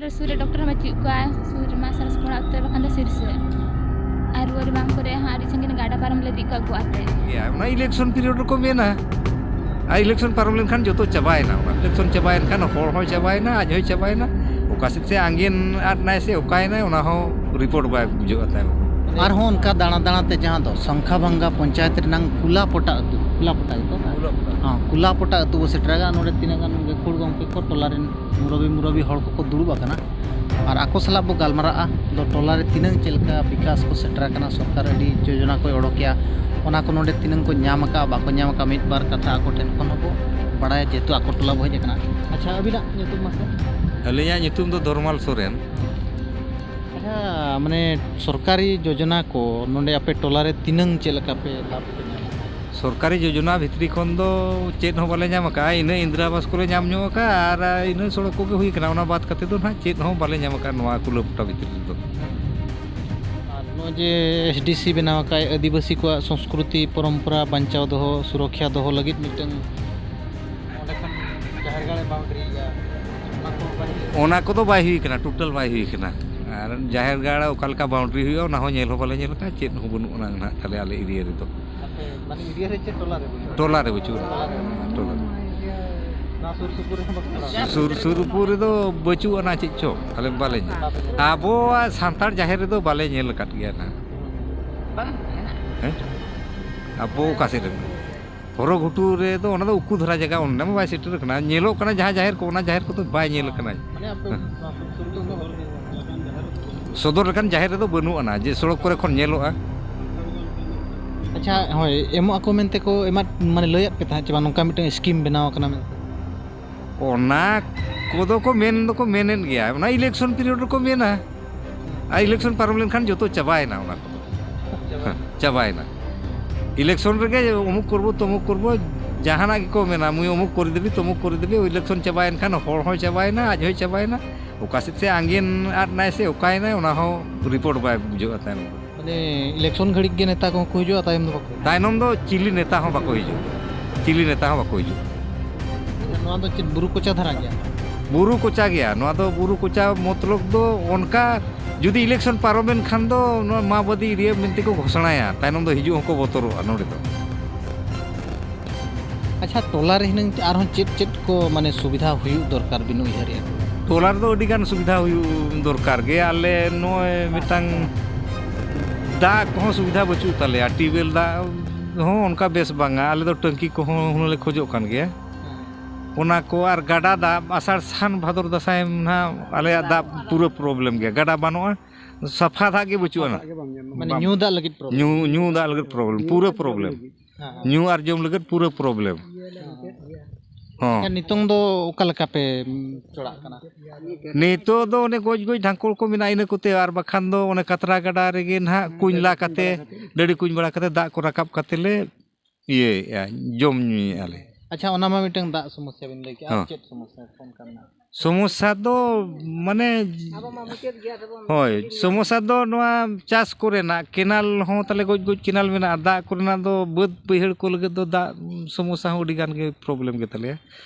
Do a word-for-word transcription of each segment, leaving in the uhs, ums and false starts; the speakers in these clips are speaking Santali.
ᱥᱩᱨ ᱨᱮ ᱰᱚᱠᱴᱚᱨ ᱦᱚᱸ ᱵᱟᱹᱪᱩᱜ ᱠᱚᱣᱟ, ᱥᱩᱨ ᱨᱮᱢᱟ ᱥᱟᱨᱟᱥ ᱠᱚᱲᱟ ᱟᱹᱛᱩ ᱵᱟᱠᱷᱟᱱ ᱫᱚ ᱥᱤᱨᱥᱟᱹ᱾ ᱟᱨ ᱨᱩᱣᱟᱹ ᱨᱮ ᱵᱟᱝ ᱠᱚᱨᱮ ᱦᱚᱸ ᱟᱹᱰᱤ ᱥᱟᱺᱜᱤᱧ ᱜᱟᱰᱟ ᱯᱟᱨᱚᱢ ᱞᱮ ᱤᱫᱤ ᱠᱚᱣᱟ ᱟᱹᱜᱩ ᱟᱛᱮ᱾ ᱜᱮᱭᱟ, ᱚᱱᱟ ᱤᱞᱮᱠᱥᱚᱱ ᱯᱤᱨᱤᱭᱚᱰ ᱨᱮᱠᱚ ᱢᱮᱱᱟ᱾ ᱟᱨ ᱤᱞᱮᱠᱥᱚᱱ ᱯᱟᱨᱚᱢ ᱞᱮᱱᱠᱷᱟᱱ ᱡᱚᱛᱚ ᱪᱟᱵᱟᱭᱮᱱᱟ᱾ ᱚᱱᱟ ᱤᱞᱮᱠᱥᱚᱱ ᱪᱟᱵᱟᱭᱮᱱ ᱠᱷᱟᱱ ᱦᱚᱲ ᱦᱚᱸᱭ ᱪᱟᱵᱟᱭᱮᱱᱟ, ᱟᱡ ᱦᱚᱸᱭ ᱪᱟᱵᱟᱭᱮᱱᱟ᱾ ᱚᱠᱟ ᱥᱮᱫ ᱥᱮ ᱟᱸᱜᱮᱱ ᱟᱫ ᱱᱟᱭ ᱥᱮ ᱚᱠᱟᱭᱮᱱᱟᱭ, ᱚᱱᱟ ᱦᱚᱸ ᱨᱤᱯᱳᱨᱴ ᱵᱟᱭ ᱵᱩᱡᱷᱟᱹᱜᱼᱟ ᱛᱟᱭᱚᱢ᱾ ᱟᱨᱦᱚᱸ ᱚᱱᱠᱟ ᱫᱟᱬᱟ ᱫᱟᱬᱟ ᱛᱮ ᱡᱟᱦᱟᱸ ᱫᱚ ᱥᱚᱝᱠᱷᱟᱵᱷᱟᱝᱜᱟ ᱯᱚᱧᱪᱟᱭᱮᱛ ᱨᱮᱱᱟᱝ ᱠᱩᱞᱟᱯᱚᱴᱟ ᱟᱹᱛᱩ, ᱠᱩᱞᱟᱯᱚᱴᱟ ᱜᱮᱛᱚ? ᱠᱩᱞᱟᱯᱚᱴᱟ᱾ ᱦᱚᱸ, ᱠᱩᱞᱟᱯᱚᱴᱟ ᱟᱹᱛᱩ ᱵᱚ ᱥᱮᱴᱮᱨᱟ᱾ ᱱᱚᱰᱮ ᱛᱤᱱᱟᱹᱜ ᱜᱟᱱ ᱜᱟᱹᱠᱷᱩᱲ ᱜᱚᱢᱠᱮ ᱠᱚ, ᱴᱚᱞᱟ ᱨᱮᱱ ᱢᱩᱨᱚᱵᱤ ᱢᱩᱨᱚᱵᱤ ᱦᱚᱲ ᱠᱚᱠᱚ ᱫᱩᱲᱩᱵ ᱟᱠᱟᱱᱟ᱾ ᱟᱨ ᱟᱠᱚ ᱥᱟᱞᱟᱜ ᱵᱚ ᱜᱟᱞᱢᱟᱨᱟᱜᱼᱟ᱾ ᱫᱚ ᱴᱚᱞᱟ ᱨᱮ ᱛᱤᱱᱟᱹᱝ ᱪᱮᱫ ᱞᱮᱠᱟ ᱵᱤᱠᱟᱥ ᱠᱚ ᱥᱮᱴᱮᱨ ᱟᱠᱟᱱᱟ, ᱥᱚᱨᱠᱟᱨ ᱟᱹᱰᱤ ᱡᱳᱡᱚᱱᱟ ᱠᱚᱭ ᱚᱰᱚᱠᱮᱜᱼᱟ, ᱚᱱᱟ ᱠᱚ ᱱᱚᱰᱮ ᱛᱤᱱᱟᱹᱝ ᱠᱚ ᱧᱟᱢ ᱟᱠᱟᱫᱼᱟ, ᱵᱟᱠᱚ ᱧᱟᱢ ᱟᱠᱟᱫᱼᱟ, ᱢᱤᱫ ᱵᱟᱨ ᱠᱟᱛᱷᱟ ᱟᱠᱚ ᱴᱷᱮᱱ ᱠᱷᱚᱱ ᱦᱚᱸᱵᱚ ᱵᱟᱲᱟᱭᱟ, ᱡᱮᱦᱮᱛᱩ ᱟᱠᱚ ᱴᱚᱞᱟ ᱵᱚ ᱦᱮᱡ ᱟᱠᱟᱱᱟ᱾ ᱟᱪᱪᱷᱟ, ᱟᱹᱵᱤᱱᱟᱜ ᱧᱩᱛᱩᱢ ᱢᱟᱥᱮ? ᱟᱹᱞᱤᱧᱟᱜ ᱧᱩᱛᱩᱢ ᱫᱚ ᱫᱷᱚᱨᱢᱟᱞ ᱥᱚᱨᱮᱱ᱾ ᱟᱪᱪᱷᱟ, ᱢᱟᱱᱮ ᱥᱚᱨᱠᱟᱨᱤ ᱡᱳᱡᱚᱱᱟ ᱠᱚ ᱱᱚᱰᱮ ᱟᱯᱮ ᱴᱚᱞᱟ ᱨᱮ ᱛᱤᱱᱟᱹᱝ ᱪᱮᱫ ᱞᱮᱠᱟ ᱯᱮ ᱞᱟᱵᱷ ᱯᱮ ᱧᱟᱢ ᱟᱠᱟᱫᱟ? ᱥᱚᱨᱠᱟᱨᱤ ᱡᱳᱡᱚᱱᱟ ᱵᱷᱤᱛᱨᱤ ᱠᱷᱚᱱ ᱫᱚ ᱪᱮᱫ ᱦᱚᱸ ᱵᱟᱞᱮ ᱧᱟᱢ ᱟᱠᱟᱫᱼᱟ᱾ ᱤᱱᱟᱹ ᱤᱱᱫᱨᱟ ᱟᱵᱟᱥ ᱠᱚᱞᱮ ᱧᱟᱢ ᱧᱚᱜ ᱟᱠᱟᱫᱼᱟ ᱟᱨ ᱤᱱᱟᱹ ᱥᱚᱲᱚᱠ ᱠᱚᱜᱮ ᱦᱩᱭ ᱟᱠᱟᱱᱟ᱾ ᱚᱱᱟ ᱵᱟᱫ ᱠᱟᱛᱮ ᱫᱚ ᱱᱟᱦᱟᱜ ᱪᱮᱫ ᱦᱚᱸ ᱵᱟᱞᱮ ᱧᱟᱢ ᱟᱠᱟᱫᱼᱟ ᱱᱚᱣᱟ ᱠᱩᱞᱟᱹᱯᱚᱴᱟ ᱵᱷᱤᱛᱨᱤ ᱨᱮᱫᱚ᱾ ᱟᱨ ᱱᱚᱜᱼᱚᱭ ᱡᱮ ᱮᱥᱰᱤᱥᱤ ᱵᱮᱱᱟᱣ ᱟᱠᱟᱫ, ᱟᱹᱫᱤᱵᱟᱹᱥᱤ ᱠᱚᱣᱟᱜ ᱥᱚᱝᱥᱠᱨᱩᱛᱤ ᱯᱚᱨᱚᱢᱯᱚᱨᱟ ᱵᱟᱧᱪᱟᱣ ᱫᱚᱦᱚ, ᱥᱩᱨᱚᱠᱷᱟ ᱫᱚᱦᱚ ᱞᱟᱹᱜᱤᱫ ᱢᱤᱫᱴᱟᱝ ᱚᱸᱰᱮ ᱠᱷᱚᱱ ᱡᱟᱦᱮᱨ ᱜᱟᱲ ᱮ ᱵᱟᱣᱩᱱᱰᱟᱨᱤᱭᱮᱫᱼᱟ, ᱚᱱᱟ ᱠᱚ ᱵᱟᱭ ᱦᱩᱭᱩᱜᱼᱟ? ᱚᱱᱟ ᱠᱚᱫᱚ ᱵᱟᱭ ᱦᱩᱭ ᱠᱟᱱᱟ, ᱴᱳᱴᱟᱞ ᱵᱟᱭ ᱦᱩᱭ ᱠᱟᱱᱟ᱾ ᱟᱨ ᱡᱟᱦᱮᱨ ᱜᱟᱲ ᱚᱠᱟ ᱞᱮᱠᱟ ᱵᱟᱣᱩᱱᱰᱟᱨᱤ ᱦᱩᱭᱩᱜᱼᱟ, ᱚᱱᱟ ᱦᱚᱸ ᱧᱮᱞ ᱦᱚᱸ ᱵᱟᱞᱮ ᱧᱮᱞ ᱟᱠᱟᱫᱼᱟ, ᱪᱮᱫ ᱦᱚᱸ ᱵᱟᱹᱱᱩᱜ ᱟᱱᱟ ᱱᱟᱦᱟᱜ ᱛᱟᱞᱮ ᱟᱞᱮ ᱮᱨᱤᱭᱟ ᱨᱮᱫᱚ᱾ ᱟᱯᱮ ᱢᱟᱱᱮ ᱮᱨᱤᱭᱟ ᱨᱮ ᱪᱮ ᱴᱚᱞᱟ ᱨᱮ ᱵᱟᱹᱪᱩᱜᱼᱟ? ᱴᱚᱞᱟ ᱨᱮ ᱵᱟᱹᱪᱩᱜ ᱟᱱᱟ᱾ ᱴᱚᱞᱟ ᱨᱮ᱾ ᱴᱚᱞᱟ ᱨᱮ᱾ ᱱᱚᱣᱟ ᱥᱩᱨ ᱥᱩᱯᱩᱨ ᱨᱮᱦᱚᱸ ᱵᱟᱠᱚ ᱠᱚᱨᱟᱣ? ᱥᱩᱨ ᱥᱩᱨ ᱥᱩᱯᱩᱨ ᱨᱮᱫᱚ ᱵᱟᱹᱪᱩᱜ ᱟᱱᱟ ᱪᱮᱫ ᱪᱚ, ᱟᱞᱮ ᱵᱟᱞᱮ ᱧᱮᱞ᱾ ᱟᱵᱚᱣᱟᱜ ᱥᱟᱱᱛᱟᱲ ᱡᱟᱦᱮᱨ ᱨᱮᱫᱚ ᱵᱟᱞᱮ ᱧᱮᱞ ᱟᱠᱟᱫ ᱜᱮᱭᱟ ᱱᱟᱦᱟᱜ᱾ ᱦᱮᱸ? ᱟᱵᱚ ᱚᱠᱟ ᱥᱮᱫ ᱨᱮ? ᱦᱚᱨᱚ ᱜᱷᱩᱴᱩ ᱨᱮᱫᱚ ᱚᱱᱟ ᱫᱚ ᱩᱠᱩ ᱫᱷᱟᱨᱟ ᱡᱟᱭᱜᱟ, ᱚᱸᱰᱮ ᱢᱟ ᱵᱟᱭ ᱥᱮᱴᱮᱨ ᱟᱠᱟᱱᱟ᱾ ᱧᱮᱞᱚᱜ ᱠᱟᱱᱟ ᱡᱟᱦᱟᱸ ᱡᱟᱦᱮᱨ ᱠᱚ, ᱚᱱᱟ ᱡᱟᱦᱮᱨ ᱠᱚᱫᱚ ᱵᱟᱭ ᱧᱮᱞ ᱟᱠᱟᱱᱟ᱾ ᱢᱟᱱᱮ ᱟᱯᱮ ᱦᱮᱸ᱾ ᱱᱚᱣᱟ ᱥᱩᱨ ᱥᱩᱨ ᱨᱮᱫᱚ ᱩᱱᱟᱹᱜ ᱦᱚᱲ ᱜᱮ ᱡᱟᱦᱮᱨ ᱫᱚ ᱵᱟᱹᱱᱩᱜᱼᱟ? ᱥᱚᱫᱚᱨ ᱞᱮᱠᱟᱱ ᱡᱟᱦᱮᱨ ᱨᱮᱫᱚ ᱵᱟᱹᱱᱩᱜ ᱟᱱᱟ, ᱡᱮ ᱥᱚᱲᱚᱠ ᱠᱚᱨᱮ ᱠᱷᱚᱱ ᱧᱮᱞᱚᱜᱼᱟ᱾ ᱟᱪᱪᱷᱟ, ᱦᱳᱭ, ᱮᱢᱚᱜ ᱟᱠᱚ ᱢᱮᱱᱛᱮ ᱠᱚ ᱮᱢᱟᱫ, ᱢᱟᱱᱮ ᱞᱟᱹᱭᱟᱫ ᱯᱮ ᱛᱟᱦᱮᱸᱫ ᱪᱮ ᱵᱟᱝ, ᱱᱚᱝᱠᱟ ᱢᱤᱫᱴᱟᱝ ᱥᱠᱤᱢ ᱵᱮᱱᱟᱣ ᱟᱠᱟᱱᱟ ᱢᱮᱱᱛᱮ? ᱚᱱᱟ ᱠᱚᱫᱚ ᱠᱚ ᱢᱮᱱ ᱫᱚᱠᱚ ᱢᱮᱱᱮᱫ ᱜᱮᱭᱟ, ᱚᱱᱟ ᱤᱞᱮᱠᱥᱚᱱ ᱯᱤᱨᱤᱭᱚᱰ ᱨᱮᱠᱚ ᱢᱮᱱᱟ᱾ ᱟᱨ ᱤᱞᱮᱠᱥᱚᱱ ᱯᱟᱨᱚᱢ ᱞᱮᱱᱠᱷᱟᱱ ᱡᱚᱛᱚ ᱪᱟᱵᱟᱭᱮᱱᱟ ᱚᱱᱟ ᱠᱚᱫᱚ᱾ ᱦᱮᱸ, ᱪᱟᱵᱟᱭᱮᱱᱟ᱾ ᱤᱞᱮᱠᱥᱚᱱ ᱨᱮᱜᱮ ᱚᱢᱩᱠ ᱠᱚᱨᱵᱚ, ᱛᱚᱢᱩᱠ ᱠᱚᱨᱵᱚ, ᱡᱟᱦᱟᱱᱟᱜ ᱜᱮᱠᱚ ᱢᱮᱱᱟ, ᱢᱩᱭ ᱚᱢᱩᱠ ᱠᱚᱨᱤ ᱫᱮᱵᱤ, ᱛᱚᱢᱩᱠ ᱠᱚᱨᱤ ᱫᱮᱵᱤ᱾ ᱤᱞᱮᱠᱥᱚᱱ ᱪᱟᱵᱟᱭᱮᱱ ᱠᱷᱟᱱ ᱦᱚᱲ ᱦᱚᱸᱭ ᱪᱟᱵᱟᱭᱮᱱᱟ, ᱟᱡ ᱦᱚᱸᱭ ᱪᱟᱵᱟᱭᱮᱱᱟ᱾ ᱚᱠᱟ ᱥᱮᱫ ᱥᱮ ᱟᱸᱜᱮᱱ ᱟᱫ ᱱᱟᱭ ᱥᱮ ᱚᱠᱟᱭᱮᱱᱟᱭ, ᱚᱱᱟ ᱦᱚᱸ ᱨᱤᱯᱳᱨᱴ ᱵᱟᱭ ᱵᱩᱡᱷᱟᱹᱜᱼᱟ ᱛᱟᱭᱚᱢ ᱫᱚ᱾ ᱢᱟᱱᱮ ᱤᱞᱮᱠᱥᱚᱱ ᱜᱷᱟᱹᱲᱤᱡ ᱜᱮ ᱱᱮᱛᱟ ᱠᱚᱦᱚᱸ ᱠᱚ ᱦᱤᱡᱩᱜᱼᱟ, ᱛᱟᱭᱚᱢ ᱫᱚ ᱵᱟᱠᱚ ᱦᱤᱡᱩᱜᱼᱟ? ᱛᱟᱭᱱᱚᱢ ᱫᱚ ᱪᱤᱞᱤ ᱱᱮᱛᱟ ᱦᱚᱸ ᱵᱟᱠᱚ ᱦᱤᱡᱩᱜᱼᱟ, ᱪᱤᱞᱤ ᱱᱮᱛᱟ ᱦᱚᱸ ᱵᱟᱠᱚ ᱦᱤᱡᱩᱜᱼᱟ᱾ ᱟᱪᱪᱷᱟ, ᱱᱚᱣᱟ ᱫᱚ ᱪᱮᱫ ᱵᱩᱨᱩ ᱠᱚᱪᱟ ᱫᱷᱟᱨᱟ ᱜᱮᱭᱟ? ᱵᱩᱨᱩ ᱠᱚᱪᱟ ᱜᱮᱭᱟ᱾ ᱱᱚᱣᱟ ᱫᱚ ᱵᱩᱨᱩ ᱠᱚᱪᱟ ᱢᱚᱛᱞᱚᱵ ᱫᱚ ᱚᱱᱠᱟ ᱡᱩᱫᱤ election ᱯᱟᱨᱚᱢᱮᱱ ᱠᱷᱟᱱ ᱫᱚ ᱱᱚᱣᱟ ᱢᱟᱣᱵᱟᱫᱤ area ᱢᱮᱱᱛᱮ ᱠᱚ ᱜᱷᱳᱥᱚᱱᱟᱭᱟ, ᱛᱟᱭᱱᱚᱢ ᱫᱚ ᱦᱤᱡᱩᱜ ᱦᱚᱸᱠᱚ ᱵᱚᱛᱚᱨᱚᱜᱼᱟ ᱱᱚᱰᱮ ᱫᱚ᱾ ᱟᱪᱪᱷᱟ, ᱴᱚᱞᱟ ᱨᱮ ᱦᱩᱱᱟᱹᱝ ᱟᱨᱦᱚᱸ ᱪᱮᱫ ᱪᱮᱫ ᱠᱚ ᱢᱟᱱᱮ ᱥᱩᱵᱤᱫᱷᱟ ᱦᱩᱭᱩᱜ ᱫᱚᱨᱠᱟᱨ ᱵᱤᱱ ᱩᱭᱦᱟᱹᱨᱮᱫᱼᱟ? ᱴᱚᱞᱟ ᱨᱮᱫᱚ ᱟᱹᱰᱤ ᱜᱟᱱ ᱥᱩᱵᱤᱫᱷᱟ ᱦᱩᱭᱩᱜ ᱫᱚᱨᱠᱟᱨ ᱜᱮ᱾ ᱟᱞᱮ ᱱᱚᱜᱼᱚᱭ ᱢᱤᱫᱴᱟᱝ ᱫᱟᱜ ᱠᱚᱦᱚᱸ ᱥᱩᱵᱤᱫᱷᱟ ᱵᱟᱹᱪᱩᱜ ᱛᱟᱞᱮᱭᱟ, ᱴᱤᱭᱩᱵᱽᱣᱮᱞ ᱫᱟᱜ ᱦᱚᱸ ᱚᱱᱠᱟ ᱵᱮᱥ ᱵᱟᱝᱟ᱾ ᱟᱞᱮ ᱫᱚ ᱴᱟᱹᱝᱠᱤ ᱠᱚᱦᱚᱸ ᱦᱩᱱᱟᱹᱝ ᱞᱮ ᱠᱷᱚᱡᱚᱜ ᱠᱟᱱ ᱜᱮᱭᱟ᱾ ᱚᱱᱟ ᱠᱚ ᱟᱨ ᱜᱟᱰᱟ ᱫᱟᱜ, ᱟᱥᱟᱲ ᱥᱟᱱ ᱵᱷᱟᱫᱚᱨ ᱫᱟᱸᱥᱟᱭ ᱱᱟᱦᱟᱜ ᱟᱞᱮᱭᱟᱜ ᱫᱟᱜ ᱯᱩᱨᱟᱹ problem ᱜᱮᱭᱟ᱾ ᱜᱟᱰᱟ ᱵᱟᱹᱱᱩᱜᱼᱟ, ᱥᱟᱯᱷᱟ ᱫᱟᱜ ᱜᱮ ᱵᱟᱹᱪᱩᱜ ᱟᱱᱟ᱾ ᱢᱟᱱᱮ ᱧᱩ ᱫᱟᱜ ᱞᱟᱹᱜᱤᱫ problem? ᱧᱩ ᱧᱩ ᱫᱟᱜ ᱞᱟᱹᱜᱤᱫ problem, ᱯᱩᱨᱟᱹ problem᱾ ᱦᱮᱸ, ᱦᱮᱸ᱾ ᱧᱩ ᱟᱨ ᱡᱚᱢ ᱞᱟᱹᱜᱤᱫ ᱯᱩᱨᱟᱹ problem᱾ ᱦᱚᱸ᱾ ᱮᱱᱠᱷᱟᱱ ᱱᱤᱛᱚᱝ ᱫᱚ ᱚᱠᱟ ᱞᱮᱠᱟ ᱯᱮ, ᱩᱸ, ᱪᱚᱲᱟᱜ ᱠᱟᱱᱟ? ᱱᱤᱛᱚᱜ ᱫᱚ ᱚᱱᱮ ᱜᱚᱡ ᱜᱚᱡ ᱰᱷᱟᱝᱠᱚᱲ ᱠᱚ ᱢᱮᱱᱟᱜᱼᱟ, ᱤᱱᱟᱹ ᱠᱚᱛᱮ, ᱟᱨ ᱵᱟᱠᱷᱟᱱ ᱫᱚ ᱚᱱᱮ ᱠᱟᱛᱨᱟ ᱜᱟᱰᱟ ᱨᱮᱜᱮ ᱱᱟᱦᱟᱜ ᱠᱩᱧ ᱞᱟ ᱠᱟᱛᱮ, ᱰᱟᱹᱰᱤ ᱠᱩᱧ ᱵᱟᱲᱟ ᱠᱟᱛᱮ ᱫᱟᱜ ᱠᱚ ᱨᱟᱠᱟᱵ ᱠᱟᱛᱮ ᱞᱮ ᱤᱭᱟᱹᱭᱮᱫᱼᱟ, ᱡᱚᱢ ᱧᱩᱭᱮᱫᱼᱟ ᱞᱮ᱾ ᱟᱪᱪᱷᱟ, ᱚᱱᱟ ᱢᱟ ᱢᱤᱫᱴᱟᱝ ᱫᱟᱜ ᱥᱚᱢᱚᱥᱥᱟ ᱵᱤᱱ ᱞᱟᱹᱭ ᱠᱮᱫᱼᱟ, ᱟᱨ ᱦᱚᱸ᱾ ᱪᱮᱫ ᱥᱚᱢᱚᱥᱥᱟ ᱠᱚ ᱚᱱᱠᱟ ᱢᱮᱱᱟᱜᱼᱟ? ᱥᱚᱢᱚᱥᱥᱟ ᱫᱚ ᱢᱟᱱᱮ, ᱦᱳᱭ, ᱥᱚᱢᱚᱥᱥᱟ ᱫᱚ ᱱᱚᱣᱟ ᱪᱟᱥ ᱠᱚᱨᱮᱱᱟᱜ, ᱠᱮᱱᱟᱞ ᱦᱚᱸ ᱛᱟᱞᱮ ᱜᱚᱡ ᱜᱚᱡ ᱠᱮᱱᱟᱞ ᱢᱮᱱᱟᱜᱼᱟ, ᱫᱟᱜ ᱠᱚᱨᱮᱱᱟᱜ ᱫᱚ ᱵᱟᱹᱫᱽ ᱵᱟᱹᱭᱦᱟᱹᱲ ᱠᱚ ᱞᱟᱹᱜᱤᱫ ᱫᱚ ᱫᱟᱜ ᱥᱚᱢᱚᱥᱥᱟ ᱦᱚᱸ ᱟᱹᱰᱤ ᱜᱟᱱ ᱜᱮ problem ᱜᱮ ᱛᱟᱞᱮᱭᱟ᱾